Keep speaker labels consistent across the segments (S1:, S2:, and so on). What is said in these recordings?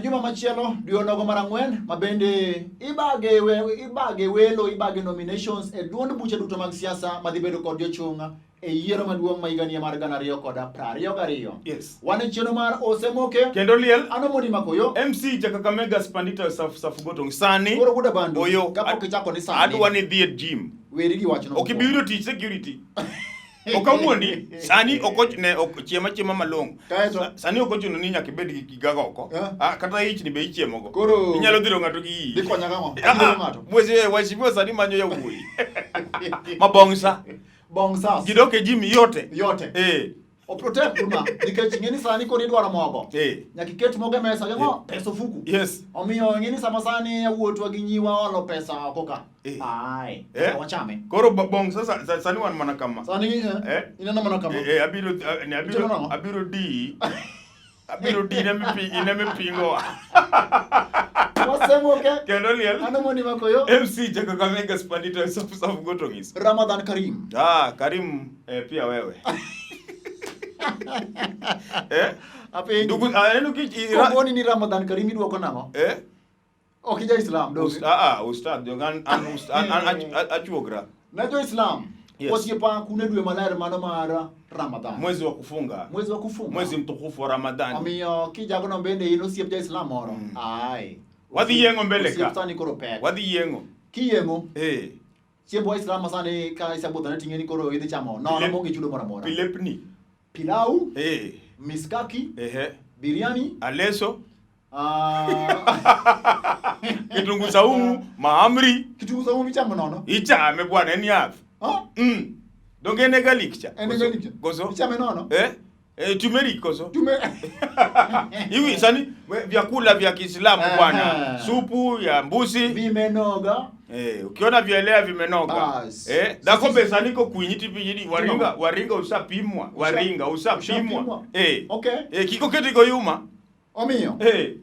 S1: Juma machielo dwe onogo mar ang'wen ma bende ibage ibage welo ibage nominations e duond buche duto mag siasa madhi bedo kod jochung' e yiero maduong' ma higani mar 2022.
S2: Yes.
S1: Wan e chenro mar Osemoke
S2: Kendo liel
S1: Ano Mondi Makoyo.
S2: MC ja Kakamega Spandita Saf Safugoto sani.
S1: Koro Guda Bandu.
S2: Oyo.
S1: Kapok ichako ni sani.
S2: Adwa ni dhi e gym.
S1: Weri gi wachno.
S2: Ok ibi yudo tich security. Ok awuondi. Sani ok och- ne ok chiema chiema malong'o.
S1: Kaeto?
S2: Sani ok ochuno ni nyaka ibed gi gaga oko.
S1: Eh.
S2: Ah, kata ich ni be ichiemogo.
S1: Koro-
S2: Inyalo dhiro ng'ato gi iyi.
S1: Dhi konya gang'o?
S2: Ah,
S1: Adhiro
S2: ah,
S1: ng'ato.
S2: Mwezi waheshimiwa sani manyo yawuoyi. Mabongsa.
S1: Bong sas.
S2: Gidok e gym yote.
S1: Yote.
S2: Eh.
S1: Otek kuma nikech ing'e ni sani koro idwaro mogo.
S2: Eh.
S1: Nyaka iket mogo e mesa gang'o? Pesa ofuku.
S2: Yes.
S1: Omiyo ing'e ni sama sani yawuotwa gi nyiwa olo pesa oko ka.
S2: Eh.
S1: Ai.
S2: Eh.
S1: Wachame.
S2: Koro bong sasa sani wan mana kama.
S1: Sani eh,
S2: Eh.
S1: ineno mana kama.
S2: Eh, eh, abiro eh, ne abiro
S1: Itimo nang'o?
S2: abiro di abiro di ne mipi ine mipingo
S1: Wasemoke.
S2: kendo liel
S1: Ano Mondi Makoyo.
S2: MC ja Kakamega Spandita Safu Safu Gotongis.
S1: Ramadhan Karim.
S2: Ah, Karim eh, pia wewe. Eh?
S1: Apenji.
S2: Ndugu ah, neno ki ira,
S1: Kogoni ni Ramadhan Karim idwoko nang'o?
S2: eh?
S1: Ok ija Islam donge?
S2: Ust, ah, ah, ustad jong an an ust, an, an, an achuogra.
S1: Ne jo Islam.
S2: Yes.
S1: Osiepa kune dwe maler mano mar Ramadhan.
S2: Mwezi wa kufunga.
S1: Mwezi wa kufunga.
S2: Mwezi mtukufu wa Ramadhani.
S1: Omiyo kijagono bende in osiep ja Islam moro. Ai.
S2: Wadhi yeng'o mbele ka.
S1: Osiep sani koro pek.
S2: Wadhi yeng'o.
S1: Kiyeng'o,
S2: Eh.
S1: chiemb wa Islam ma sani ka isebudhone ting'e ni koro idhi chamo nono
S2: Pile-
S1: maonge chudo moro amora.
S2: Pilepni.
S1: Pilau,
S2: Eh.
S1: miskaki,
S2: Ehe.
S1: biryani,
S2: Aleso.
S1: ah,
S2: Kitungu saumu, mahamri.
S1: kitungu saumu michamo nono.
S2: Ichame bwana en yath.
S1: Oh,
S2: Mm. Donge en e garlic cha?
S1: en e garlic cha.
S2: Koso?
S1: Ichame nono.
S2: Eh? Eh, turmeric koso?
S1: Tume
S2: Hivi sani vyakula vya Kiislamu bwana.
S1: Aha.
S2: Supu ya mbuzi.
S1: vimenoga.
S2: Eh, ukiona vielea vimenoga.
S1: Bas.
S2: Eh, dako pesa niko kuinyiti pijini waringa waringa usapimwa, waringa usapimwa.
S1: Ushapimwa.
S2: Eh.
S1: Okay.
S2: Eh, kiko keti go yuma.
S1: Omiyo,
S2: Eh.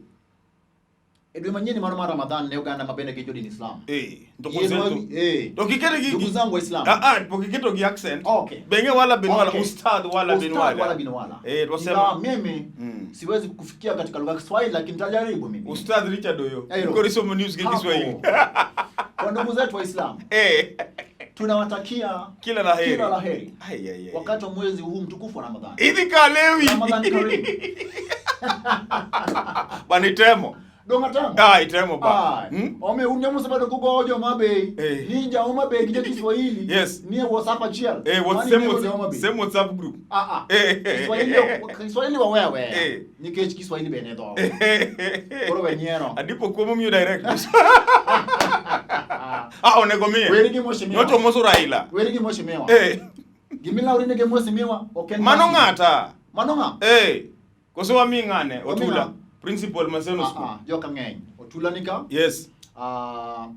S1: e dwe manyien mano mar Ramadhan ne oganda ma bende gin jodin Islam.
S2: Eh, ndugu
S1: Yien
S2: zetu.
S1: eh.
S2: To kiketo gi
S1: Ndugu zangu Waislamu.
S2: Ah ah, po kiketo gi accent.
S1: Okay.
S2: Benge wala bin wala
S1: Okay.
S2: ustad wala bin
S1: Ustadh
S2: wala.
S1: wala bin wala.
S2: Eh, twasema
S1: Ingawa mimi
S2: Mm.
S1: siwezi kufikia katika lugha ya Kiswahili lakini nitajaribu mimi.
S2: Ustadh Richard Oyo.
S1: Ayo.
S2: Koro isomo news gi
S1: Hapo.
S2: Kiswahili.
S1: Kwa ndugu zetu Waislamu
S2: Eh,
S1: tunawatakia
S2: kila la heri.
S1: kila la heri
S2: Ai ai ai.
S1: wakati wa mwezi huu mtukufu wa Ramadhani.
S2: Idhi kalewi.
S1: Ramadhan Karim.
S2: Bana itemo.
S1: Donga tamo.
S2: Ah, itemo ba.
S1: Ai.
S2: Hmm?
S1: Ome unyamusebedo kugoyo Homa Bay.
S2: Eh.
S1: Ni ja Homa Bay gi ja Kiswahili.
S2: Yes.
S1: Ni e WhatsApp achiel.
S2: Eh, what
S1: Mani
S2: same
S1: nego ja Homa
S2: WhatsApp,
S1: Bay.
S2: same WhatsApp group.
S1: Ah ah.
S2: Eh.
S1: Kiswahili Kiswahili wawewe.
S2: Eh.
S1: Nikech Kiswahili be ne dhogo. Koro we nyiero.
S2: Adipo kuomo miyo direct. Ah, onego miye.
S1: Weri gi mheshimiwa.
S2: Nyocha omoso Raila.
S1: Weri gi mheshimiwa.
S2: Eh,
S1: Gimilawri ni gi mheshimiwa ok en
S2: mano
S1: rasmi.
S2: ng'ata.
S1: Mano ng'a?
S2: Eh, koso wami ng'ane
S1: Wami
S2: Otula.
S1: ng'a?
S2: Principal Maseno
S1: Ah,
S2: School.
S1: ah, joka ng'eny. Otula ni ka.
S2: Yes.
S1: Ah,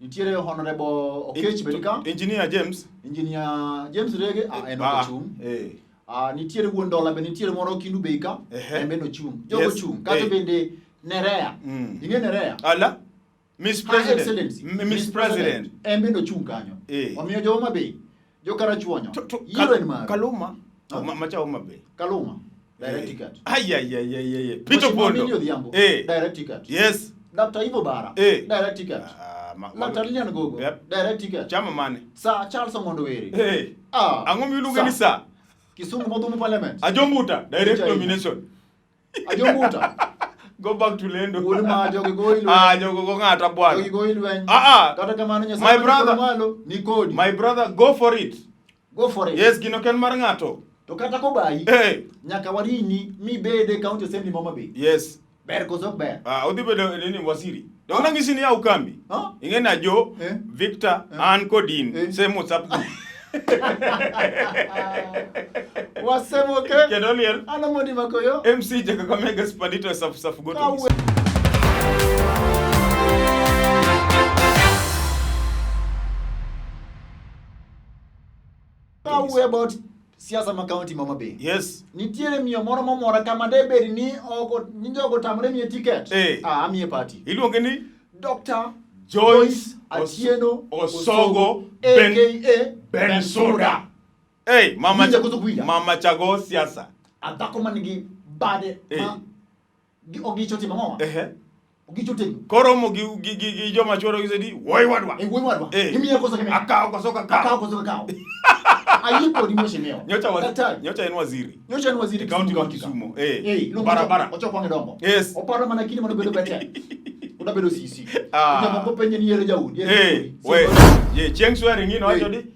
S1: nitiere Honorable Okech be ni ka.
S2: Engineer James.
S1: Engineer James Rege ah, en ok
S2: Ah,
S1: ochung'.
S2: Eh.
S1: Ah, nitiere wuon dola be nitiere moro Kindu Bei ka.
S2: Ehe.
S1: En bende ochung'. Jogo
S2: Yes.
S1: ochung'. Kato
S2: Eh.
S1: bende Nerea.
S2: Mm.
S1: Ing'e Nerea?
S2: Ala. Miss
S1: Her
S2: President.
S1: Excellency.
S2: Miss President.
S1: En bende ochung' kanyo.
S2: Eh.
S1: Omiyo jo Homa Bay, jo Karachuonyo,
S2: To- to-
S1: yiero
S2: Kal-
S1: en maru.
S2: Kaluma.
S1: Ah.
S2: Macha Homa Bay.
S1: Kaluma. Direct
S2: Eh.
S1: ticket.
S2: Ai ai ai ai ai. Peter
S1: Mheshimiwa
S2: Pondo.
S1: Millie Odhiambo.
S2: Eh.
S1: Direct ticket.
S2: Yes.
S1: Dr. Ivo Bara.
S2: Eh.
S1: Direct ticket.
S2: Ah,
S1: Dr. Lilian Gogo.
S2: Yep.
S1: Direct ticket.
S2: Chama mane.
S1: Sir Charles Omondo Were.
S2: Eh.
S1: Ah.
S2: Ang'o miluonge ni sa?
S1: Kisumu Modhumo Parliament.
S2: Ajombuta. Direct
S1: Picha
S2: nomination.
S1: Ajombuta.
S2: Go back to Lendo.
S1: Wuod ma jogi goyi lweny.
S2: Ah, jogo go ng'ata bwana.
S1: Jogi goyi lweny.
S2: Ah, ah.
S1: Kata kamano Nyasaye
S2: My
S1: man
S2: brother.
S1: polo malo ni kodi.
S2: My brother, go for it.
S1: Go for it.
S2: Yes, gino ok en mar ng'ato.
S1: To kata kobayi,
S2: Eh.
S1: nyaka warini mibede county assembly ma Homa Bay.
S2: Yes.
S1: Ber koso ok ber?
S2: Ah, odhi bedo nini waziri. Donge nang'isi ni yaw kambi.
S1: Huh?
S2: Ing'e ni Ajo,
S1: Eh.
S2: Victor,
S1: Eh.
S2: an kod in.
S1: Eh.
S2: Same WhatsApp group.
S1: Wasemoke.
S2: Kendo liel.
S1: An Omondi Makoyo.
S2: MC ja Kakamega Spandito Safu Safu Goto.
S1: Kawe. Kawuoyo about siasa ma county ma Homa Bay.
S2: Yes.
S1: Nitiere miyo moro momora kama de bed ni oko ni jogo otamre miye ticket.
S2: Eh.
S1: Ah, amiye party.
S2: Iluonge ni
S1: Dr.
S2: Joyce
S1: Atieno
S2: Osogo Ben
S1: aka
S2: Bensuda. Hey, mama
S1: Winja koso kuwinja?
S2: mama chago siasa.
S1: Adhako man gi bade
S2: Eh.
S1: ma Ogicho timo ang'owa?
S2: Ehe.
S1: Ogicho timo.
S2: Koromo gi gi gi, gi joma chworo gi sedi, woi wadwa.
S1: E wuoyi wadwa.
S2: Eh.
S1: Imiya koso kimiya?
S2: Akawo koso ok
S1: Akawo
S2: akawo.
S1: koso ok akawo. Ayie kodi mheshimiwa.
S2: Nyocha waziri,
S1: Daktari.
S2: nyocha en waziri.
S1: Nyocha en waziri
S2: E kaunti ma
S1: ka.
S2: Kisumu. Eh.
S1: Eh, iluongo
S2: Barabara.
S1: Ochoko wang'e dongo.
S2: Yes.
S1: Oparo mana kinde mane obedo better. Oda bedo CC.
S2: Ah.
S1: Jomoko penje ni ere jaudi. ere
S2: Eh,
S1: jaudi.
S2: we. Ye chieng' swearing in wacho
S1: Eh.
S2: ni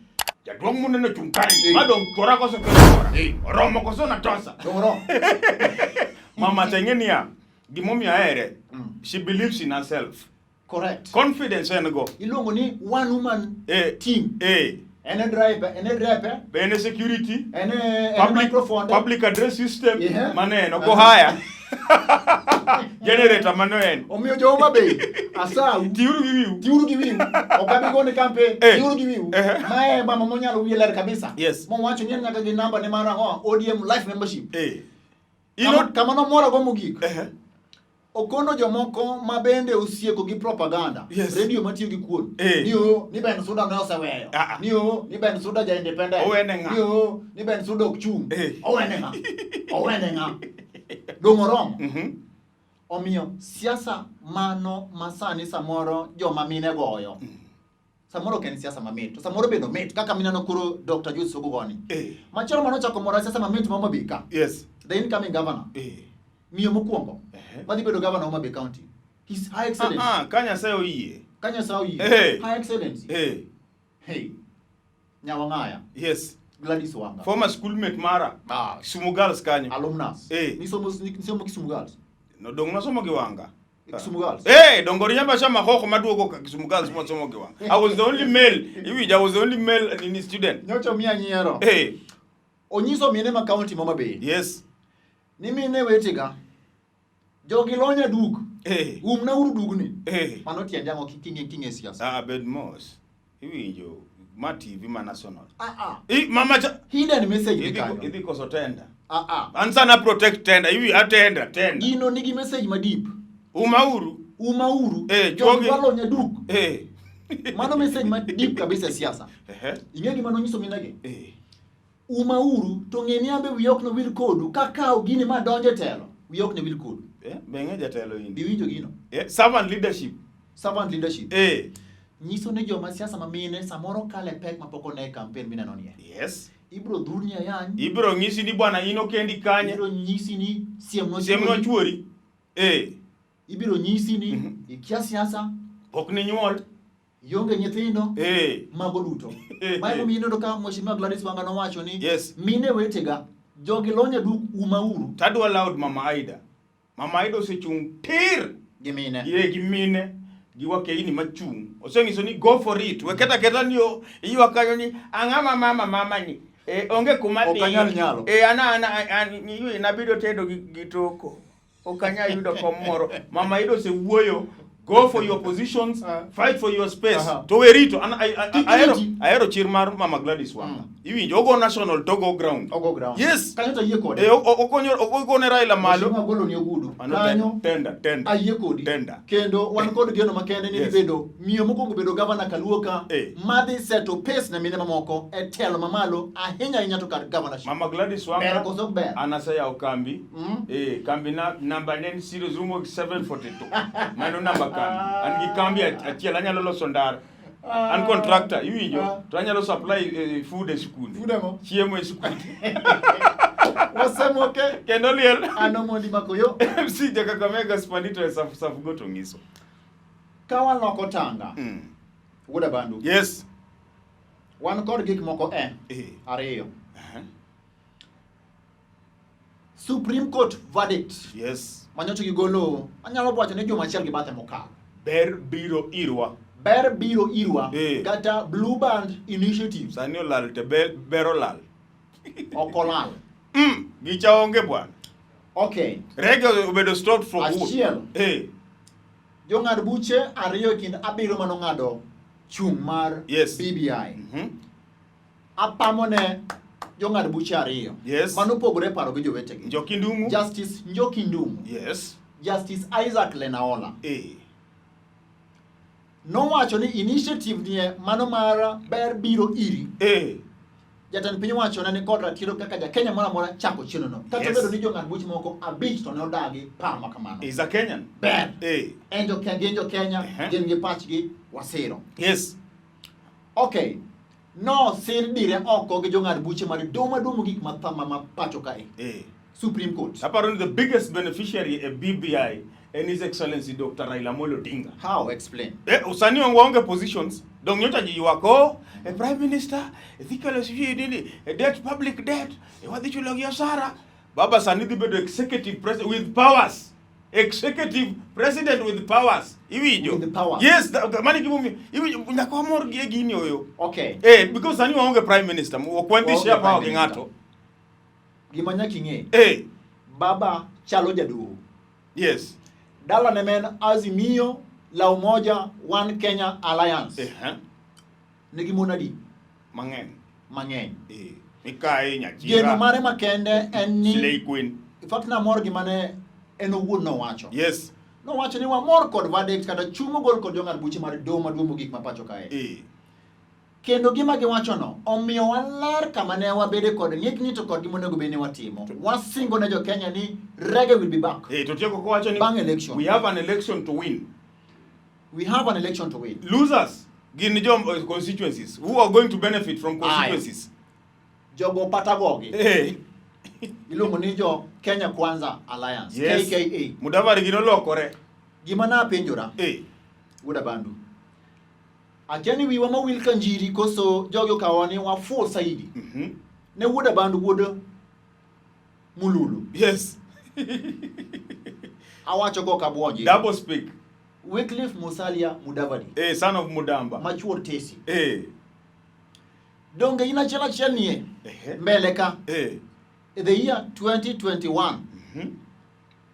S2: jaduong' muneno chung' kae.
S1: Eh.
S2: Ma dong' chwora koso kelo chwora. Oromo koso natosa.
S1: Dongoro.
S2: Mama cha ing'e niya, gimomiyo ahere,
S1: Mm.
S2: she believes in herself.
S1: Correct.
S2: Confidence en go.
S1: Iluongo ni one woman
S2: Eh.
S1: team.
S2: Eh.
S1: En e driver, en e repe,
S2: Be en e security.
S1: en e en e
S2: Public,
S1: microphone.
S2: public address system.
S1: Yeah.
S2: Maneno, go higher. Generator mano en.
S1: Omiyo jo Homa Bay, asau.
S2: Tiuru gi wiu.
S1: Tiuru gi wiu. Ok abi gone campaign.
S2: Eh.
S1: Tiuru gi wiu.
S2: Eh.
S1: Mae mama monyalo wiye ler kabisa.
S2: Yes.
S1: Mowacho ni en nyaka gi namba ne mar ang'o? ODM life membership.
S2: Eh.
S1: Kama,
S2: Ino
S1: kama nomora go mogik.
S2: Eh.
S1: Okono jomoko ma bende osieko gi propaganda.
S2: Yes.
S1: Radio matiyo gi kuon.
S2: Eh.
S1: Ni o, ni Ben Suda ne oseweyo.
S2: Ah, ah.
S1: Ni o, ni Ben Suda ja independent.
S2: Owene ng'a?
S1: Ni o, ni Ben Suda ok chung'.
S2: Eh.
S1: Owene ng'a? Owene ng'a? Dong' oromo.
S2: Mhm.
S1: Omiyo siasa mano masani samoro joma mine goyo. Samoro ok en siasa mamit. To samoro bende omit kaka mineno koro Dr. Joyce Sogo goni.
S2: Eh.
S1: Machielo manochako mora siasa mamit ma Homa Bay ka.
S2: Yes.
S1: The incoming governor.
S2: Eh.
S1: Miyo mokwongo.
S2: Ehe.
S1: Madhi bedo governor Homa Bay County. His High Excellency.
S2: Ah, ah, ka Nyasaye oyie.
S1: Ka Nyasaye oyie.
S2: Eh.
S1: High Excellency.
S2: Eh.
S1: Hey. Nyawang'aya.
S2: Yes.
S1: Gladys Wanga.
S2: Former schoolmate mara.
S1: Ah.
S2: Kisumu Girls kanyo.
S1: Alumnus.
S2: Eh.
S1: Nisomo nisomo Kisumu Girls.
S2: No dong nasomo gi Wanga.
S1: Kisumu Girls.
S2: Eh, dongo riamba chama hoko maduogo ka Kisumu Girls mwasomo gi Wanga. I was the only male. Iwinjo, I was the only male nini student.
S1: Nyocha miya nyiero.
S2: Eh.
S1: Onyiso mine ma county ma Homa Bay.
S2: Yes.
S1: Ni mine wetega. Jogi lonya duk.
S2: Eh.
S1: Umna uru dugni.
S2: Eh.
S1: Mano tiende ang'o king'e king'e siasa.
S2: Ah, bed mos. Iwinjo, ma TV ma national.
S1: Ah ah.
S2: I mama cha
S1: Hidden message ni
S2: idhi
S1: kanyo.
S2: idhi koso tender.
S1: Ah ah.
S2: An sana protect tender. Iwi atenda tender.
S1: Gino nigi message madip.
S2: Umauru.
S1: Umauru.
S2: Eh,
S1: Jogi
S2: chuogi.
S1: dwa lonya duk.
S2: Eh.
S1: Mano message madip kabisa e siasa.
S2: Ehe.
S1: Ing'e gima nonyiso minegi?
S2: Eh.
S1: Umauru to ng'e ni ambe wiya ok nowil kodu kakawo gini ma donjo e telo. Wiya ok nowil kodu.
S2: Eh, be ing'e jatelo in.
S1: Biwinjo gino.
S2: Eh, servant leadership.
S1: Servant leadership.
S2: Eh.
S1: Nyiso ni joma siasa ma mine samoro kale pek mapok one e campaign mineno nie.
S2: Yes.
S1: Ibro dhurni ayany.
S2: Ibiro ng'isi ni bwana in okendi kanye.
S1: Ibiro nyisi ni siem
S2: Siem nochuori. Eh.
S1: Ibiro nyisi ni
S2: Mhm.
S1: ikia siasa,
S2: Pok ni nyuol.
S1: ionge nyithindo,
S2: Eh.
S1: mago duto. Ma emomiyo ineno ka Mheshimiwa Gladys Wanga nowacho ni
S2: Yes.
S1: mine wetega, jogi lonyo duk umauru
S2: Tadwa loud Mama Aida. Mama Aida osechung' tir.
S1: gi mine.
S2: Gi gi mine gi wakeini machung'. Oseng'iso ni go for it. We keta keta ni o iywa kanyo ni ang'ama mama mama ni. Eh, onge kuma
S1: Ok anyal nyalo.
S2: Eh, ana ana an ywe nabido tedo gi, gi toko. Ok anyal yudo kom moro. Mama Aida osewuoyo. Go for your positions, fight for your space.
S1: Aha.
S2: To we rito. An
S1: Kik
S2: ahero
S1: iriti.
S2: ahero chir mar Mama Gladys Wanga. Iwinjo ogo national to go ground.
S1: Ogo ground.
S2: Yes.
S1: Kanyo to ayie kode.
S2: Eh, okonyo ogone Raila malo.
S1: Mheshimiwa golo ni ogudu.
S2: Mano
S1: Kanyo
S2: tender, tender.
S1: ayie kodi.
S2: Tender.
S1: Kendo wan kod geno makende ni
S2: Yes.
S1: dhi bedo miyo mokwongo bedo gavana Kaluo ka
S2: Eh.
S1: madhi seto pace ne mine mamoko e telo mamalo ahinya ahinya to kar governorship.
S2: Mama Gladys
S1: Ber
S2: Wanga
S1: koso ok ber?
S2: an aseyawo kambi.
S1: Mm.
S2: Eh, kambi na namba ne en 00742. Mano namba kambi. An gi kambi achiel anyalo loso ndara. An contractor, iwinjo?
S1: Ah.
S2: To anyalo supply food e skunde.
S1: Food ang'o?
S2: Chiemo e skunde.
S1: Wasemoke
S2: Kendo liel.
S1: an Omondi Makoyo
S2: MC ja Kakamega Spanito e Saf Saf Goto ng'iso.
S1: ka waloko tanga wuod Abandu
S2: Yes.
S1: wan kod gik moko e
S2: Eh.
S1: ariyo
S2: Uh-huh.
S1: Supreme Court verdict
S2: Yes.
S1: manyocha gigolo anyalo wacho ni juma achiel gi bathe mokalo
S2: Ber biro irwa.
S1: ber biro irwa
S2: Eh.
S1: kata Blue Band Initiative
S2: Sani olal te ber olal.
S1: ok olal
S2: Gicha onge bwana.
S1: okay
S2: Rege obedo stopped for good.
S1: Achiel.
S2: Eh.
S1: Jong'ad buche ariyo e kind abiriyo manong'ado chung' mar
S2: Yes.
S1: BBI.
S2: Mhm.
S1: Apamo ne jong'ad buche ariyo
S2: Yes.
S1: manopogore paro gi jowetegi.
S2: Njoki Ndung'u.
S1: Justice Njoki Ndung'u,
S2: Yes.
S1: Justice Isaac Lenaola
S2: Eh.
S1: nowacho ni initiative nie mano mar ber biro iri
S2: Eh.
S1: Jatend piny owacho ne nikod ratiro kaka ja Kenya moro amora chako chenro no. Kata
S2: Yes.
S1: obedo ni jong'ad buch moko abich to ne odagi paro ma kamano.
S2: Is a Kenyan.
S1: Ber.
S2: Eh.
S1: En jo Kenya, gin jo Kenya,
S2: Ehe.
S1: gin gi pachgi, wasiro.
S2: Yes.
S1: Okay. No sir dire oko gi jong'ad buche mar doho maduong' mogik ma ma pacho kae.
S2: Eh.
S1: Supreme Court.
S2: Aparo ni the biggest beneficiary e BBI en His Excellency Dr. Raila Amolo Odinga.
S1: How explain?
S2: Eh, sani waonge positions. Dong nyocha ji ywak oh, e prime minister, dhi kelo sijui nini, e debt public debt, e wadhi chulo gi osara. Baba sani dhi bedo executive president with powers. Executive president with powers. Iwinjo?
S1: With powers.
S2: Yes, mano e gimomiyo iwinjo nyaka wamor gi e gini oyo.
S1: Okay.
S2: Eh, because sani waonge prime minister, ok wadhi
S1: Waonge
S2: share power
S1: prime
S2: gi
S1: minister.
S2: ng'ato.
S1: Gima nyaka ing'e.
S2: Eh,
S1: Baba chalo jadoho.
S2: yes.
S1: Dala ne men Azimio la Umoja One Kenya Alliance.
S2: Eh, huh?
S1: Nigi mon adi?
S2: Mang'eny.
S1: Mang'eny.
S2: Eh, mikayi nyachira.
S1: Geno mare makende en ni
S2: Slay Queen.
S1: In fact namor gi mane en owuon nowacho.
S2: Yes.
S1: Nowacho ni wamor kod verdict kata chung' mogol kod jong'ad buche mar doho maduong' mogik ma pacho kae.
S2: Eh.
S1: Kendo gima giwachono omiyowa ler kama ne wabede kod ng'ikni to kod gima onego bed ni watimo. Wasingo ne jo Kenya ni reggae will be back.
S2: Eh, to tieko kowacho ni
S1: Bang' election.
S2: We have an election to win.
S1: We have an election to win.
S2: Losers gin jo constituencies who are going to benefit from constituencies.
S1: Jogo patagogi.
S2: Eh.
S1: Iluongo ni jo Kenya Kwanza Alliance,
S2: Yes.
S1: KKA.
S2: Mudavadi gi nolokore.
S1: Gima napenjora,
S2: Eh.
S1: Wuod Abandu. Akia ni wiwa mowil ka njiri koso jogi okawa ni wafuo saidi. Ne wuod Abandu wuod Mululu.
S2: Yes.
S1: Awacho go kabuonji.
S2: Double speak.
S1: Wycliffe Musalia Mudavadi.
S2: Eh, son of Mudamba.
S1: Machuor Tesi.
S2: Eh.
S1: Donge in achiel achiel nie.
S2: Ehe.
S1: Mbele ka.
S2: Eh.
S1: The year 2021.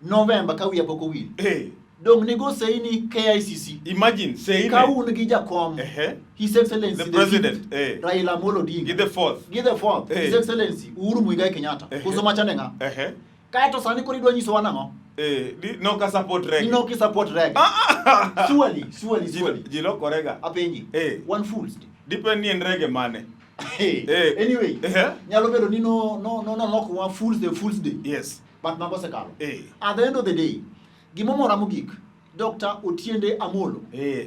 S1: November ka wiya pok owil.
S2: Eh.
S1: Dong nigo seini KICC.
S2: Imagine saying
S1: Ka un gi jakom.
S2: Ehe.
S1: His Excellency
S2: The president,
S1: fifth,
S2: eh.
S1: Raila Amolo Odinga.
S2: Gi the fourth.
S1: Gi the fourth.
S2: Eh.
S1: His Excellency Uhuru Muigai Kenyatta.
S2: Ehe.
S1: Koso machane ng'a?
S2: Ehe.
S1: Kaeto sani koro idwa nyisowa nang'o?
S2: Eh, di, no ka support reggae.
S1: Ni nok support reggae. Surely, surely, surely.
S2: Ji lokorega.
S1: Apenji.
S2: Eh.
S1: One fools.
S2: Depend ni en reggae mane.
S1: Hey.
S2: Eh.
S1: Anyway,
S2: Eh.
S1: nyalo bedo ni no no no no lok wa fools the fools day.
S2: Yes.
S1: But mago osekalo.
S2: Eh.
S1: At the end of the day, gimomora mogik, Dr. Otiende Amolo,
S2: Eh.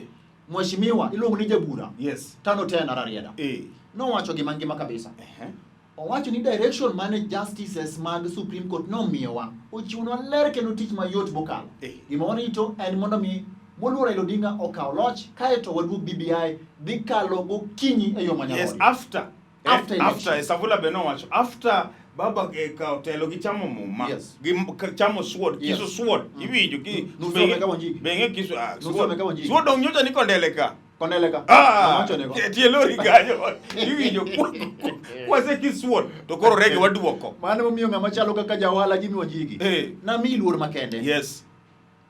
S1: mheshimiwa iluongo ni jabura,
S2: Yes.
S1: tano tena Rarieda.
S2: Eh.
S1: Nowacho gima ngima kabisa.
S2: Ehe.
S1: Owacho ni direction mane justices mag Supreme Court nomiyowa ochiwonwa ler kendo tich mayot mokalo.
S2: Eh.
S1: Gima warito en mondo mi moluor Raila Odinga okaw loch kaeto waduog BBI dhi kalo gokinyi e yo
S2: Yes,
S1: manyalore.
S2: after.
S1: After
S2: eh,
S1: election.
S2: after Savula be nowacho after baba kawo telo gi chamo muma
S1: Yes.
S2: gi chamo sword
S1: Yes.
S2: kiso sword iwinjo ki
S1: Nusome ka Wanjigi.
S2: benge kiso ah,
S1: Nusome
S2: sword
S1: ka Wanjigi.
S2: sword dong nyocha ni kondele ka
S1: Kondele ka.
S2: Ah,
S1: Nowacho nego.
S2: tie lori kanyo iwinjo kwase ki sword to koro rege waduoko
S1: Mano emomiyo ng'ama chalo kaka jawala Jimmy Wanjigi.
S2: Eh.
S1: Namiyi luor makende.
S2: yes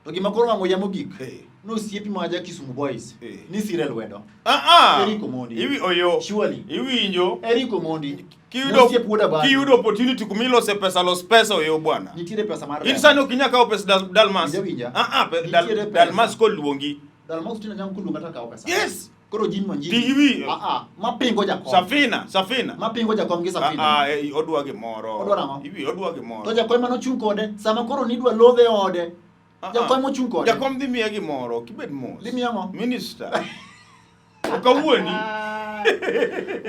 S1: To gima koro wang'o ya mogik.
S2: Eh.
S1: Nosiepi ma ja Kisumu Boys.
S2: Eh.
S1: Ni sire lwedo.
S2: ah ah
S1: Eric Omondi.
S2: iwi oyo
S1: Surely.
S2: iwinjo
S1: Eric Omondi.
S2: kiyudo
S1: Nosiep wuod Abandu.
S2: kiyudo opportunity kumilose pesa los pesa oyo bwana
S1: Nitiere pesa mar
S2: in
S1: remo.
S2: sani ok inyal kawo pes Dalmas
S1: Winja, winja.
S2: ah ah
S1: Nitiere pesa.
S2: Dalmas koluongi
S1: Dalmas Otieno Nyang' koluonga to akawo pesa.
S2: Yes.
S1: Koro Jimmy Wanjigi.
S2: Ti iwi-
S1: Ah ah. Mapingo jakom.
S2: Safina Safina
S1: Mapingo jakom gi Safina.
S2: Ah, ah, eh, odwa gimoro.
S1: Odwa nang'o?
S2: Iwi odwa gimoro.
S1: To jakom ema nochung' kode sama koro nidwa lodhe e ode.
S2: Ah, ah.
S1: Jakom mochung' kode.
S2: Jakom dhi miye gimoro, kibed mos.
S1: Dhi miye ang'o?
S2: Minister. Ok awuondi.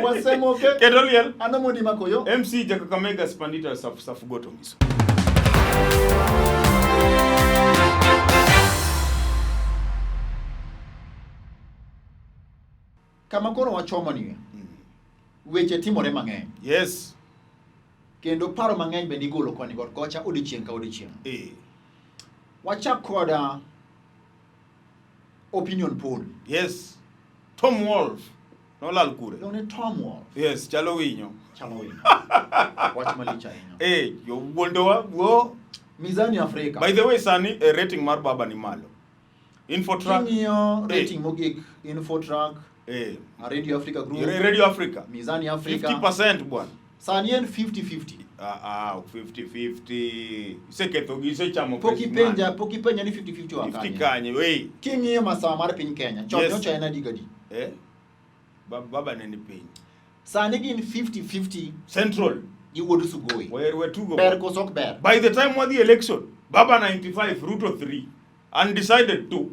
S1: Wasemoke.
S2: Keto liel.
S1: An Omondi Makoyo.
S2: MC Jakakamega Spandita Saf Saf Goto Ngiso.
S1: Kama koro wachomo ni weche timore mang'eny.
S2: Yes.
S1: Kendo paro mang'eny bende igolo koni kod kocha odiechieng' ka odiechieng'.
S2: Eh.
S1: Wachak kod opinion poll.
S2: Yes. Tom Wolf. Nolal kure.
S1: Iluongo ni Tom Wolf.
S2: Yes, chalo winyo.
S1: Chalo winyo. Wach malich ahinya.
S2: Eh, yo wuondowa, wuo.
S1: Mizani Afrika.
S2: By the way, sani eh, rating mar baba ni malo. Infotrack.
S1: King'iyo
S2: Eh.
S1: rating mogik Infotrack,
S2: Eh.
S1: Radio Africa Group,
S2: Radio Africa.
S1: Mizani Africa.
S2: 50% bwana.
S1: Sani en 50-50.
S2: Ah, ah, 50-50. Iseketho gi isechamo
S1: Pok
S2: pes
S1: ipenja,
S2: ng'ato.
S1: pok ipenja ni 50-50 wa
S2: 50
S1: kanye.
S2: kanye, wey.
S1: King'iyo masawa mar piny Kenya, chon
S2: Yes.
S1: nyocha en adi gadi.
S2: Eh? Baba ne ni piny.
S1: Sani gin 50-50
S2: Central.
S1: gi wuod Sugoi.
S2: Wer we tugo.
S1: Ber koso ok ber?
S2: By the time wadhi election, Baba 95, Ruto 3, undecided 2.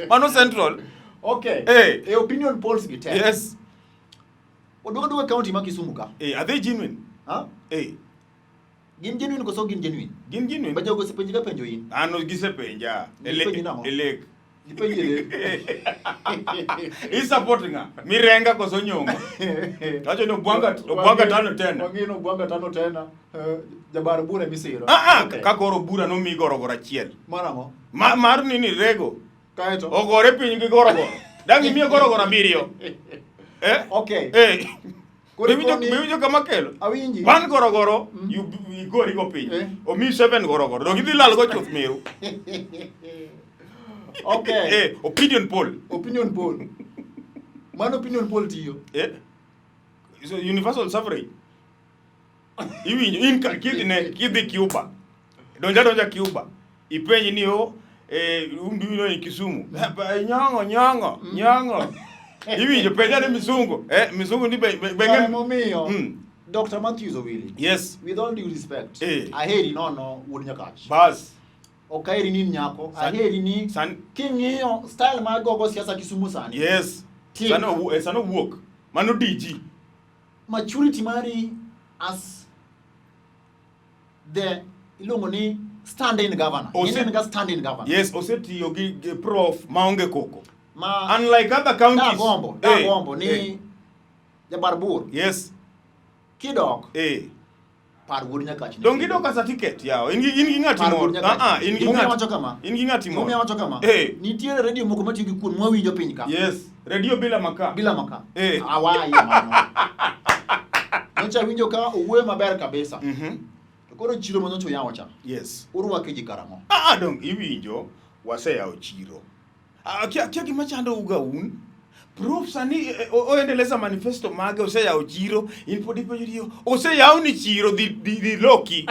S2: Mano Central.
S1: Okay.
S2: Eh.
S1: E opinion polls gi te.
S2: Yes.
S1: Oduogo duogo county ma Kisumu ka.
S2: Eh, are they genuine?
S1: Ha?
S2: Eh,
S1: Gin genuine koso gin genuine?
S2: gin genuine.
S1: Ba jogo osepenji ka penjo in.
S2: Ano gisepenja.
S1: Gipenji nang'o?
S2: E lek.
S1: Gipenji lek.
S2: I support ng'a? Mirenga koso nyongo? Wacho ni Obwanga Obwanga tano tena.
S1: Wang'ino Obwanga tano tena. Eh, Jabar bura misiro.
S2: Ah ah,
S1: Okay.
S2: ka koro bura nomi gorogoro achiel.
S1: Mar ang'o?
S2: Ma, mar nini rego.
S1: Kaeto.
S2: Ogore piny gi gorogoro. Dang' imiye gorogoro abiriyo. Eh?
S1: Okay.
S2: Eh.
S1: Koro
S2: Iwinjo
S1: ikoni-
S2: iwinjo kama kelo?
S1: Awinji.
S2: One gorogoro, you igori go piny.
S1: Eh.
S2: Omiyi seven gorogoro. Dong idhi lal go chuth miru.
S1: Okay.
S2: Eh, opinion poll.
S1: Opinion poll. Mano opinion poll tiyo.
S2: Eh? So universal suffrage. Iwinjo in ka kidhi ne kidhi Cuba. Donja donja Cuba. Ipenj ni o eh umbi no in Kisumu. Eh, Nyong'o nyong'o nyong'o. Iwinjo penja ni misungu. Eh misungu ni be
S1: Kare momiyo Dr. Matthews Owili.
S2: Yes.
S1: With all due respect.
S2: Eh.
S1: Aheri nono wuod Nyakach.
S2: Bas.
S1: Ok aheri ni in nyako. Aheri ni king'iyo style mar gogo siasa Kisumu sani.
S2: Yes.
S1: Tik.
S2: Sano wuok. Mano DG.
S1: Maturity mari as the iluongo ni stand-in governor. In ga stand-in governor.
S2: Yes, osetiyo gi prof maonge koko.
S1: Ma
S2: Unlike other counties.
S1: Dagombo, dagombo ni Jabarbur.
S2: Yes.
S1: Kidok.
S2: Eh.
S1: Par wuod Nyakach.
S2: Dong gidok as a ticket yawa. In gi ng'ati
S1: Par
S2: moro.
S1: wuod Nyakach.
S2: Ah ah, in gi
S1: Gimomiyo
S2: ng'ati.
S1: awacho kama.
S2: In gi ng'ati moro.
S1: Gimomiyo awacho kama.
S2: Eh.
S1: Nitiere redio moko matiyo gi kuon mwawinjo piny ka.
S2: Yes. Radio bila maka.
S1: Bila maka.
S2: Eh.
S1: Awaye mano. Nyocha awinjo ka owuoyo maber kabisa. To koro chiro ma nyocha oyawo cha.
S2: Yes.
S1: Urwake ji karang'o?
S2: Ah, dong iwinjo waseyawo chiro. Ah, kia gima chando uga un. Prof sani oendeleza manifesto mage oseyawo chiro, in pod ipenjo ni oseyaw ni chiro dhi loki.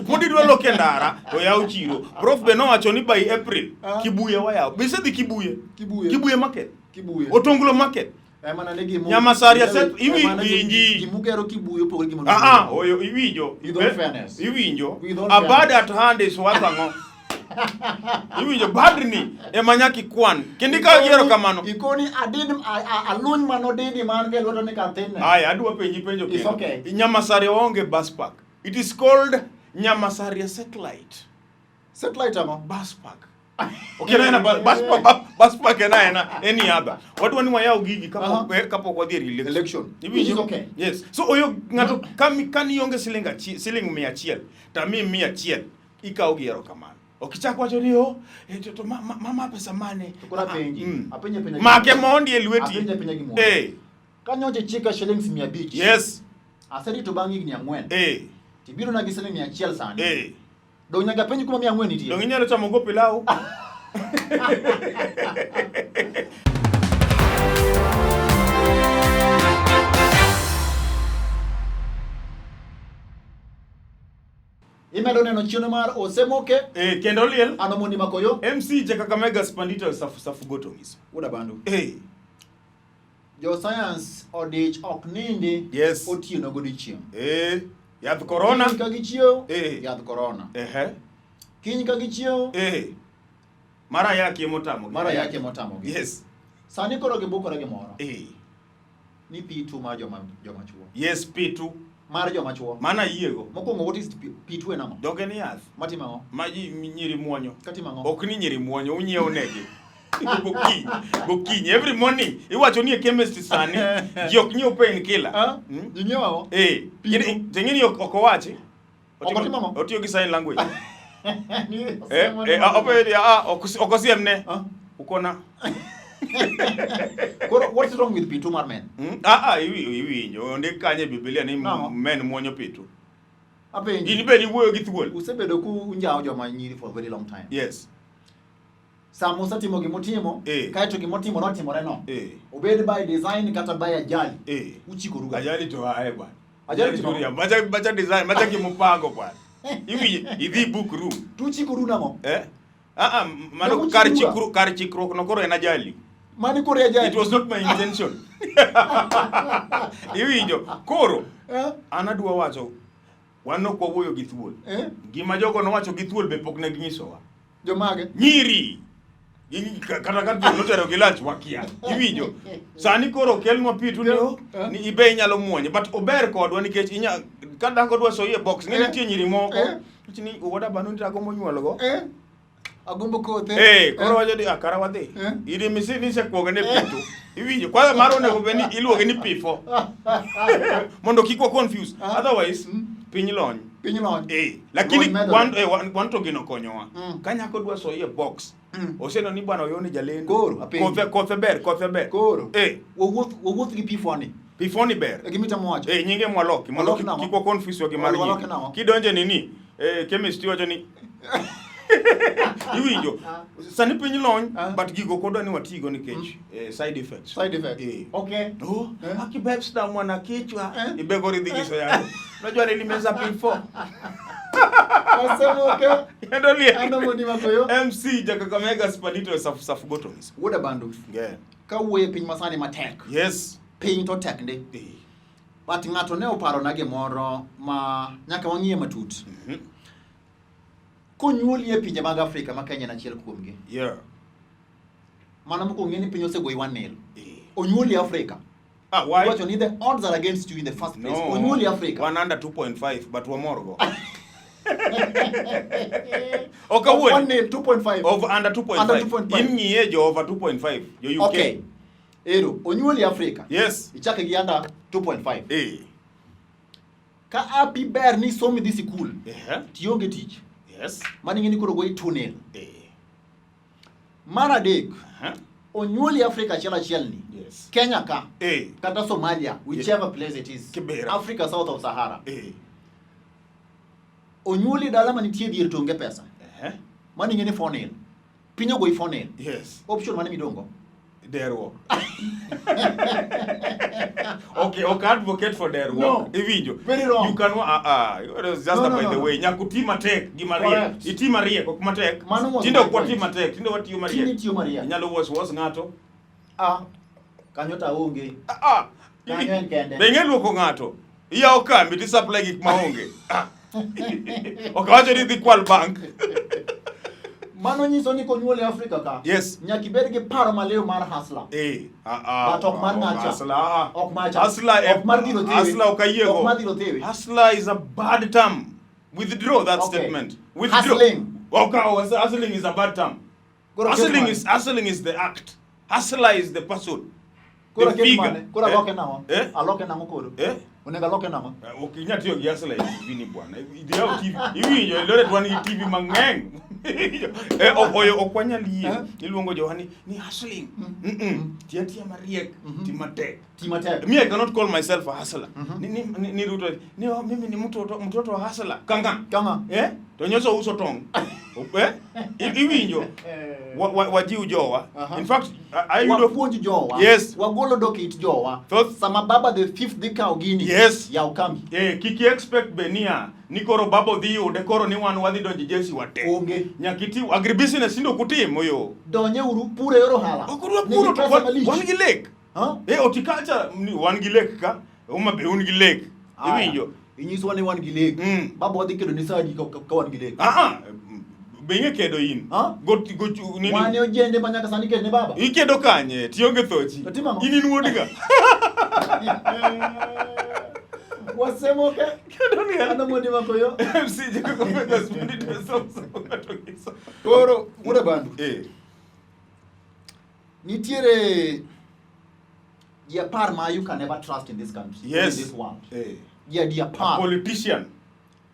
S2: Pod idwa loki e ndara to yaw chiro. Prof be nowacho ni by April Kibuye wayaw. Be isedhi Kibuye?
S1: Kibuye.
S2: Kibuye market.
S1: Kibuye.
S2: Otonglo market.
S1: Ema ne gimu.
S2: Nyamasaria set
S1: iwinji. Gimugero Kibuye opogore gi mano.
S2: Ah ah, oyo iwinjo.
S1: With all fairness.
S2: Iwinjo.
S1: With all
S2: A bird
S1: fairness.
S2: at hand is worth ang'o? Iwinjo badni ema nyaka ikwan. Kendo ikawo yiero kamano.
S1: Ikoni adin aluny manodidi man gi lwedo ni kathinne.
S2: Aya, adwa penji penjo
S1: It's
S2: kendo.
S1: okay.
S2: Nyamasaria waonge bus park. It is called Nyamasaria satellite.
S1: Satellite ang'o?
S2: Bus park. Okay, na bus park, bus park ena ena any other. Wadwa ni wayaw gigi kapok wadhi e election.
S1: Election.
S2: Iwinjo?
S1: Which is okay.
S2: Yes. So oyo ng'ato kani ionge siling achiel, siling 100, to amiyi 100, ikawo gi erokamano. Ok ichak wacho ni oh, to mama pesa mane?
S1: To koro apenji. Apenji apenja
S2: Make mondi e lweti.
S1: Apenji apenja gimoro.
S2: Eh.
S1: Ka nyocha ichika shillings 500.
S2: Yes.
S1: Aserito bang' higni 4.
S2: Eh.
S1: Tibiro na gi siling 100 sani.
S2: Eh.
S1: Dong' nyaka penj kuma 400 nitie.
S2: Dong' inyalo chamo go pilau.
S1: Imedo neno chenro mar Osemoke.
S2: Eh, kendo liel.
S1: An Omondi Makoyo.
S2: MC ja Kakamega Spandito Safu Safu Goto Ngiso.
S1: Wuod Abandu.
S2: Eh.
S1: Jo science odich ok nindi.
S2: Yes.
S1: Otieno godiochieng'.
S2: Eh. Yath corona.
S1: Kiny ka gichiew.
S2: Eh.
S1: Yath corona.
S2: Ehe.
S1: Kiny ka gichiew.
S2: Eh. Mara yaki emotamogi.
S1: Mara yaki emotamogi.
S2: Yes.
S1: Sani koro gibukore gimoro.
S2: Eh.
S1: Ni P2 mar joma chuo.
S2: Yes, P2.
S1: Mar joma chuo.
S2: Mana yiego.
S1: Mokwongo, what is P2 en ang'o?
S2: Donge ni yath.
S1: Matimo ang'o?
S2: Ma ji nyiri muonyo.
S1: Katimo ang'o?
S2: Ok ni nyiri muonyo, unyiewo negi. Gokinyi, gokinyi, every morning. Iwacho ni e chemist sani, ji ok nyiew pain killer.
S1: Ah? Ji nyiewo ang'o?
S2: Eh.
S1: P2.
S2: Ting'eni ok owachi.
S1: Ok otimo ang'o?
S2: Otiyo gi sign language.
S1: Ni
S2: Eh,
S1: osemo ni
S2: eh, openjo, ah, ok osiemne.
S1: Ah?
S2: Ukona.
S1: Koro, what's wrong with P2 mar men?
S2: Ah, ah, iwinjo. Ondik kanye e Biblia ni
S1: Nang'o?
S2: men muonyo P2.
S1: Apenji.
S2: In bende iwuoyo gi thuol.
S1: Usebedo ku unjawo joma nyiri for a very long time.
S2: Yes.
S1: Sama usetimo gimotimo,
S2: Eh.
S1: kaeto gimotimo notimore no.
S2: Eh.
S1: Obed by design kata by ajali.
S2: Eh.
S1: Uchikoru ga.
S2: Ajali to ae bwana.
S1: Ajali to
S2: to macha macha design, macha gimopango bwana. Iwinjo, idhi book room.
S1: Tuchikoru nang'o?
S2: Eh? Ah ah, mano
S1: Donge
S2: kar
S1: uchikoru ga?
S2: chikruok, kar chikruok no koro en ajali.
S1: Mani koro e
S2: It was not my intention. Iwinjo. Koro
S1: Eh?
S2: an adwa wacho wan ok wawuoyo gi thuol.
S1: Eh?
S2: Gima jogo nowacho gi thuol be pok ne ginyisowa.
S1: Jomage?
S2: Nyiri kata ka thuol notero gi lunch wakia. Iwinjo. Sani koro kelnwa pi tu ni oh,
S1: Eh?
S2: ni ibe inyalo muonye but ober kodwa nikech inya ka dhako dwa soyi e box ng'e
S1: Eh?
S2: nitie nyiri moko
S1: Eh?
S2: wacho ni wuoda bano nitie agombo nyuolgo.
S1: Eh? Agombo kothe.
S2: Eh, koro wacho ni akara wadhi.
S1: Eh?
S2: Iri misi ni sekuoge ne pito. Iwinjo. Kwanza maro onego bed ni iluonge ni pifo. Mondo kik wa confuse.
S1: Ah.
S2: Otherwise,
S1: Mm.
S2: piny lony.
S1: Piny lony.
S2: Eh, lakini
S1: Lony medore.
S2: wan, wan to gino konyowa.
S1: Mm.
S2: Ka nyako dwa soyi e box.
S1: Mm.
S2: Oseno ni bwana oyone jalendo.
S1: Koro, apenji.
S2: Kothe kothe ber, kothe ber.
S1: Koro.
S2: Eh,
S1: Wawuoth gi pifo ni.
S2: pifo ni ber.
S1: E gima itemo wacho.
S2: Eh, nyinge mwaloki, mondo
S1: Waloki nang'o?
S2: kik wa confuse wa gi mar
S1: Waloki
S2: nyinge.
S1: nang'o?
S2: Kidonje nini? Eh, chemist wacho ni Iwinjo. Sani piny lony,
S1: Ah.
S2: but gigo ok wadwa ni watigo nikech side effects.
S1: Side effects.
S2: Eh.
S1: Okay.
S2: Oh,
S1: Eh?
S2: akibebs na mwana kichwa
S1: Eh?
S2: ibego ridhi giso yako. Unajua nilimeza P4.
S1: Wasema okay.
S2: Endo lie.
S1: Ano mondi makoyo.
S2: MC Jakakamega Spalito Safu Safu Bottoms.
S1: Wuoda Bandu.
S2: Yeah.
S1: Ka wuoyo e piny masani matek.
S2: Yes.
S1: Piny to tek ndi.
S2: Eh.
S1: But ng'ato ne oparona gimoro ma nyaka wang'iye matut.
S2: Mhm.
S1: Konyuoli e pinje mag Afrika ma Kenya en achiel kuomgi.
S2: Yeah.
S1: Mano mokwongo ng'e ni piny osegoyi 1-0.
S2: Eh.
S1: Onyuoli Afrika.
S2: Ah, why?
S1: Iwacho ni the odds are against you in the first place.
S2: No.
S1: Onyuoli Afrika.
S2: One under 2.5 but wamorgo. Ok awuon.
S1: 1-0, 2.5.
S2: Over under 2.5.
S1: Under 2.5.
S2: In ng'iye jo over 2.5 jo UK.
S1: Okay. Ero, onyuoli Afrika.
S2: Yes.
S1: Ichake gi under 2.5.
S2: Eh.
S1: Ka api ber ni somi dhi sikul,
S2: Eh.
S1: tionge tich.
S2: Yes.
S1: Mano ing'e ni koro goyi 2-0.
S2: Eh.
S1: Mar adek,
S2: Uh-huh.
S1: onyuoli Afrika achiel achiel ni.
S2: Yes.
S1: Kenya ka,
S2: Eh.
S1: kata Somalia, whichever place it is.
S2: Kibera.
S1: Africa south of Sahara.
S2: Eh.
S1: Onyuoli dala manitie dhier to onge pesa.
S2: Eh.
S1: Mano ing'e ni 4-0. Piny ogoyi 4-0.
S2: Yes.
S1: Option mane midongo?
S2: Derruok. Okay, ok advocate for derruok.
S1: No.
S2: Iwinjo.
S1: Very wrong.
S2: You can it was just
S1: No,
S2: a
S1: no,
S2: by
S1: no,
S2: the
S1: no.
S2: way. Nyaka uti matek gi mariek.
S1: Correct.
S2: Iti mariek ok matek.
S1: Mano was
S2: Tinde
S1: my
S2: ok wati
S1: point.
S2: matek, tinde watiyo mariek.
S1: Tinde itiyo mariek.
S2: Inyalo wuos wuos ng'ato.
S1: Ah, kanyo to aonge.
S2: Ah, ah.
S1: Kanyo en kende.
S2: Be ing'e luoko ng'ato? Iyawo kambi ti supply gik maonge. Ah. Ok awacho ni idhi kwal bank.
S1: Mano nyiso ni konyuol e Afrika ka.
S2: Yes.
S1: Nyaka ibed gi paro maliw mar hustler.
S2: Eh, ah, ah.
S1: But ok mar ng'acha.
S2: Hustler, ah.
S1: Ok macha.
S2: Hustler, eh,
S1: Ok mar dhiro thewe.
S2: Hustler ok ayiego.
S1: Ok mar dhiro thewe.
S2: Hustler is a bad term. Withdraw that
S1: Okay.
S2: statement. Withdraw.
S1: Hustling.
S2: Okay, oh, hustling is a bad term.
S1: Koro ket
S2: Hustling
S1: mane?
S2: is hustling is the act. Hustler is the person.
S1: Koro
S2: The
S1: ket
S2: figure.
S1: mane? Koro
S2: Eh?
S1: aloke nang'o?
S2: Eh?
S1: Aloke nang'o koro?
S2: Eh?
S1: Onego aloke nang'o?
S2: Ok inyal tiyo gi hustler e TV ni bwana. Idhi yaw TV. Iwinjo Eldoret wan gi TV mang'eny. Eh, ok oyo ok wanyal yie.
S1: Eh?
S2: Iluongo jowa ni ni hustling. Mm. Ti atiya mariek, ti matek.
S1: Ti matek.
S2: Me I cannot call myself a hustler. Ni ni ni, ni Ruto ni oh, mimi ni mtoto mtoto wa hustler. Kanga.
S1: Kanga.
S2: Eh? To nyoso uso tong. Eh? Iwinjo. Wajiw jowa.
S1: Aha.
S2: In fact, ayudo
S1: Wapuonj jowa.
S2: Yes.
S1: Wagolo dok it jowa.
S2: Thoth-
S1: Sama baba the fifth dhi kawo gini.
S2: Yes.
S1: Yaw kambi.
S2: Eh, kik i expect be niya ni koro baba odhi yude koro ni wan wadhi donjo e jesi wate.
S1: Onge.
S2: Nyaka iti agribusiness tinde ok utim oyo.
S1: Donye uru pur e yor ohala.
S2: Ok udwa
S1: Nigi
S2: puro to
S1: pesa
S2: wan,
S1: malich.
S2: wan gi lake.
S1: Huh?
S2: Eh, horticulture ni wan gi lake ka. Homa Bay un gi lake.
S1: Aya.
S2: Iwinjo?
S1: Inyiswa ni wan gi lake.
S2: Mm.
S1: Baba wadhi kedo ni sadi ka, ka wan gi lake.
S2: Ah ah. Be ing'e kedo in?
S1: Huh?
S2: Go go nini?
S1: Wan e ojende ma nyaka sani ked ne baba.
S2: Ikedo kanye? Tionge thochi.
S1: To timo ang'o?
S2: In in wuod ga.
S1: Wasemo ke.
S2: Kedo ni
S1: Ano mondi makoyo.
S2: MC Jacob Spindito Samsa.
S1: Koro wuod Bandu.
S2: Eh.
S1: Nitiere ji apar ma you can never trust in this country.
S2: Yes.
S1: In this world.
S2: Eh.
S1: Ji adi
S2: A
S1: apar.
S2: politician.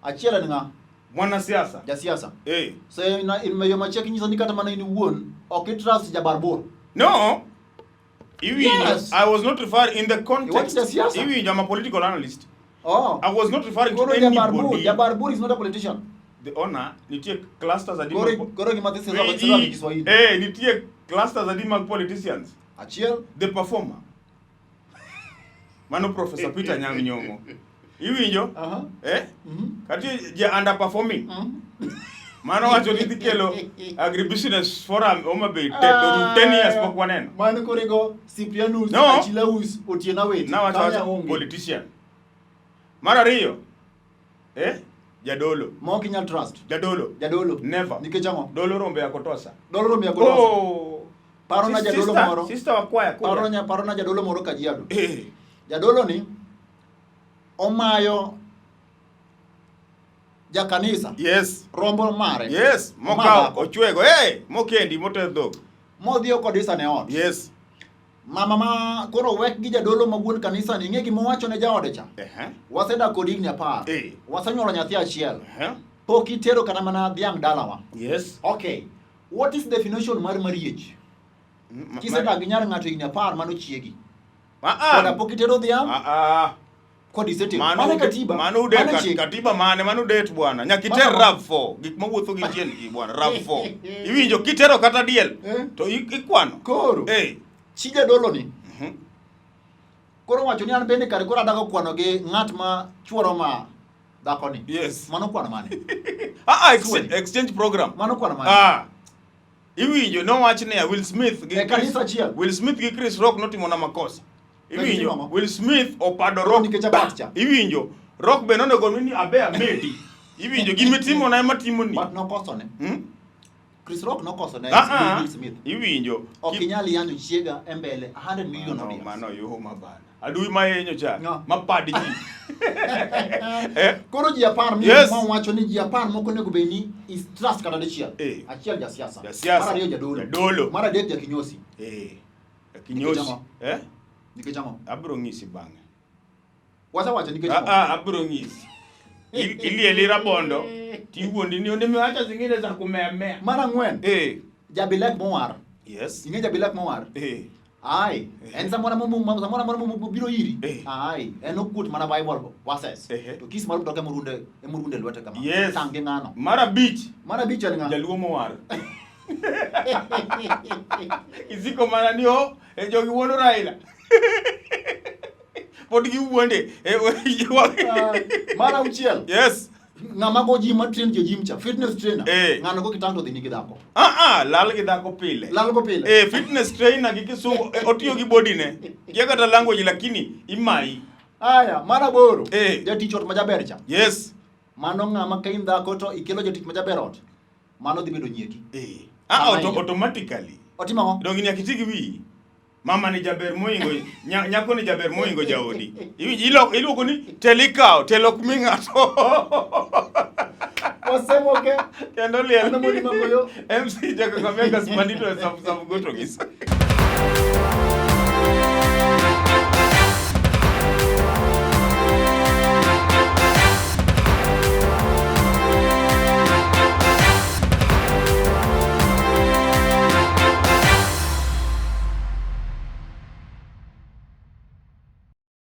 S1: Achiel en ng'a?
S2: Mwanasiasa.
S1: Jasiasa.
S2: Eh.
S1: So in, in yo machiek nyiso ni kata mana in iwuon ok i trust jabarbor.
S2: No. Iwinjo.
S1: Yes.
S2: I was not referring in the context.
S1: Iwacho jasiasa.
S2: Iwinjo, I'm a political analyst.
S1: Oh.
S2: I was not referring to
S1: Koro jabarbur,
S2: anybody.
S1: jabarbur is not a politician.
S2: The owner, nitie clusters adi
S1: Koro
S2: mag-
S1: koro gima this is about
S2: Ii-
S1: Kiswahili.
S2: Eh, nitie clusters adi mag politicians.
S1: Achiel
S2: The performer. Mano Professor Peter Nyang' Nyong'o. Iwinjo?
S1: Aha.
S2: Eh?
S1: Mhm.
S2: Kati ja underperforming.
S1: Mhm.
S2: Mano wacho ni dhi kelo agribusiness forum Homa Bay te to 10 years pok waneno.
S1: Mano koro igo Cyprianus,
S2: No.
S1: Achilaus, Otieno Awiti.
S2: Nawacho
S1: Kanya
S2: wacho
S1: onge.
S2: politician. Mar ariyo, eh, jadolo.
S1: Ma ok inyal trust.
S2: Jadolo.
S1: Jadolo.
S2: Never.
S1: Nikech ang'o?
S2: Dolo rombe ya kotosa.
S1: Dolo rombe ya kotosa.
S2: Oh.
S1: Parona jadolo moro.
S2: Sister wa kwaya kuja.
S1: Parona, parona jadolo moro Kajiado.
S2: Eh.
S1: Jadolo ni omayo jakanisa
S2: Yes.
S1: rombo mare.
S2: Yes,
S1: Oma
S2: mokawo
S1: dhako.
S2: ochwego. Hey, mokendi moter dhok.
S1: Modhi okodisa ne ot.
S2: Yes.
S1: Mama ma koro wek gi jadolo ma wuon kanisa ni ing'e gima owacho ne jaode cha.
S2: Ehe.
S1: Wasedak kod higni 10.
S2: Eh.
S1: Wasenyuolo nyathi achiel.
S2: Ehe.
S1: Pok itero kata mana dhiang' dalawa.
S2: Yes.
S1: Okay. What is definition mar marriage? Kisedak gi nyar ng'ato higni 10 mano chiegi.
S2: Ah ah.
S1: Koda pok itero dhiang'
S2: Ah ah.
S1: kod isetero.
S2: Mano
S1: Mano e
S2: ude-
S1: katiba.
S2: Mano ude
S1: Mano e chik.
S2: katiba mane mano det bwana. Nyaka iter
S1: Mano-
S2: RAV4. Gik mawuotho gi tiendgi bwana RAV4. Iwinjo kitero kata diel
S1: Eh.
S2: to ikwano.
S1: Koro.
S2: Eh.
S1: Chi jadolo ni
S2: Mhm.
S1: koro wacho ni an bende kare koro adago kwano gi ng'at ma chuoro ma dhakoni.
S2: Yes.
S1: Mano kwano mane?
S2: Ah ah
S1: Swali.
S2: exchange program.
S1: Mano kwano mane?
S2: Ah. Iwinjo nowach niya Will Smith gi
S1: E kanisa achiel.
S2: Will Smith gi Chris Rock notimo na makosa.
S1: Negitimo
S2: Iwinjo
S1: ang'o?
S2: Will Smith opado Rock.
S1: Nikech apat cha.
S2: Iwinjo Rock be nonego ni abe amedi. Iwinjo gima na ema timoni.
S1: But nokosone.
S2: Hmm?
S1: Chris Rock nokosone
S2: Ah, ah.
S1: Will Smith.
S2: Iwinjo.
S1: Ok inyal yanyo chiega e mbele 100 million
S2: Mano,
S1: audience.
S2: mano yuma bana. Adui mayenyo cha.
S1: No.
S2: Mapad ji. Eh?
S1: Koro ji 10 mi
S2: Yes.
S1: ma wacho ni ji 10 moko onego bed ni is trust kata dichiel.
S2: Eh.
S1: Achiel jasiasa.
S2: Jasiasa.
S1: Mar ariyo jadolo.
S2: Jadolo.
S1: Mar adek jakinyosi.
S2: Eh. Kinyosi.
S1: Nikech ang'o?
S2: Eh?
S1: Nikech ang'o?
S2: Abro ng'isi bang'e.
S1: Wasewacho nikech
S2: Ah,
S1: ang'o?
S2: ah, abro ng'isi. Ilieli rabondo tiwuondi ni nimeacha zingine za kumeamea.
S1: Mar ang'wen.
S2: Eh.
S1: Jabilek mowar.
S2: Yes.
S1: Ing'e jabilek mowar?
S2: Eh.
S1: Ai, en samoro samoro amora mobiro iri.
S2: Eh.
S1: Ai, en okuot mana Bible verses.
S2: Ehe.
S1: To kis mar mtoka emorunde emorunde lwete kama.
S2: Yes.
S1: Tang' gi ng'ano.
S2: Mar abich.
S1: Mar abich en ng'a?
S2: Jaluo mowar. Isiko mana ni o e jogi wuondo Raila. Pod giwuonde.
S1: Ah, Mar auchiel.
S2: Yes.
S1: Ng'ama go gym ma train jo gym cha, fitness trainer.
S2: Eh.
S1: Ng'ano go kitang' to dhi nigi dhako.
S2: Ah ah, lal gi dhako pile.
S1: Lal go pile.
S2: Eh, fitness trainer gi kisungu otiyo gi body ne. Kia kata language lakini imayi.
S1: Aya, mar aboro.
S2: Eh.
S1: Jatich ot ma jaber cha.
S2: Yes.
S1: Mano ng'ama ka in dhako to ikelo jatich ma jaber ot. Mano dhi bedo nyieki.
S2: Eh. Ah,
S1: Sama iye.
S2: automatically.
S1: Otimo ang'o?
S2: Donge nyaka iti gi wiyi. Mama ni jaber moingo, nyako ni jaber moingo jaodi. Iwinjo iluongo ni tel ikawo, tel ok mi ng'ato.
S1: Wasemoke.
S2: Kendo liel.
S1: Ano moni makoyo?
S2: MC Jakakamega Spandito e Safu Safu Goto Gisa.